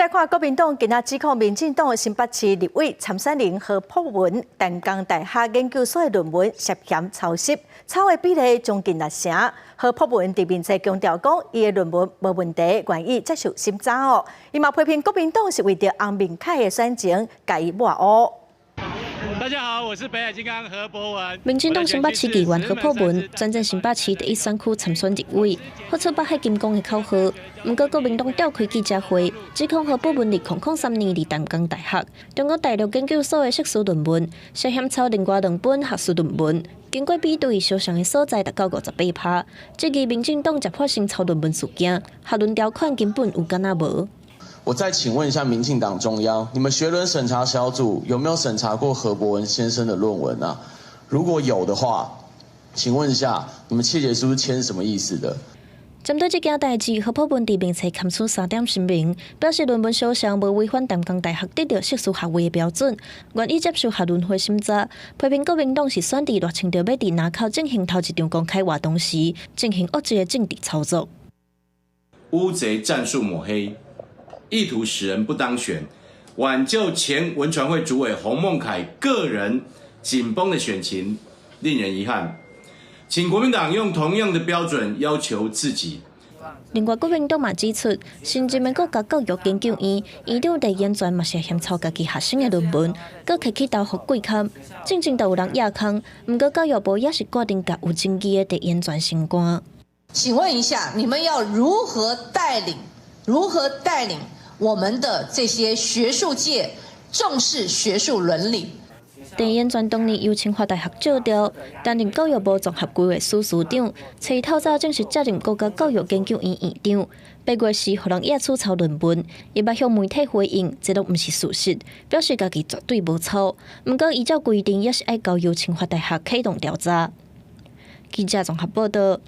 來看國民黨今仔指控民進黨新北市立委參選人何博文淡江大學研究所的論文涉嫌抄襲，抄的比例將近六成。何博文佇面冊強調講，伊的論文無問題，願意接受審查哦。伊嘛批評國民黨是為著洪明凱的選情，共伊抹烏。大家好，我是北海金剛何博文。民進黨新北市議員何博文轉戰新北市第一選區參選立委，發出北海金剛的口號。毋過國民黨召開記者會，指控何博文佇2003年佇淡江大學中國大陸研究所的碩士論文涉嫌抄另外兩本學術論文，經過比對，相像的所在達到58%。質疑民進黨揭發性抄論文事件，學倫條款根本有敢若無。我再請問一下民進黨中央，你們學倫審查小組有沒有審查過何博文先生的論文啊？如果有的話，請問一下，你們切結書簽什麼意思的？針對這件代誌，何博文佇面冊簽署三點聲明，表示論文相像無違反淡江大學得著碩士學位的標準，願意接受學倫會審查。批評國民黨是選佇賴清德欲佇林口進行頭一場公開活動時，進行惡質的政治操作。烏賊戰術抹黑，意圖使人不當選，挽救前文傳會主委洪孟楷個人緊繃的選情，令人遺憾。請國民黨用同樣的標準要求自己。另外，國民黨嘛指出，新任的國家教育研究院院長鄭嚴全嘛涉嫌抄家己學生的論文，閣提去投予貴刊，進前就有人掖空。毋過教育部也是決定共有爭議的鄭嚴全升官。請問一下，你們要如何帶領？如何帶領我們的這些學術界重視學術倫理？鄭嚴全當年由清華大學借調，擔任教育部綜合規劃司司長，揣伊透早正式接任國家教育研究院院長。8月時，予人驗出抄論文，伊捌向媒體回應，這攏毋是事實，表示家己絕對無抄。毋過依照規定，也是愛交由清華大學啟動調查。記者綜合報道。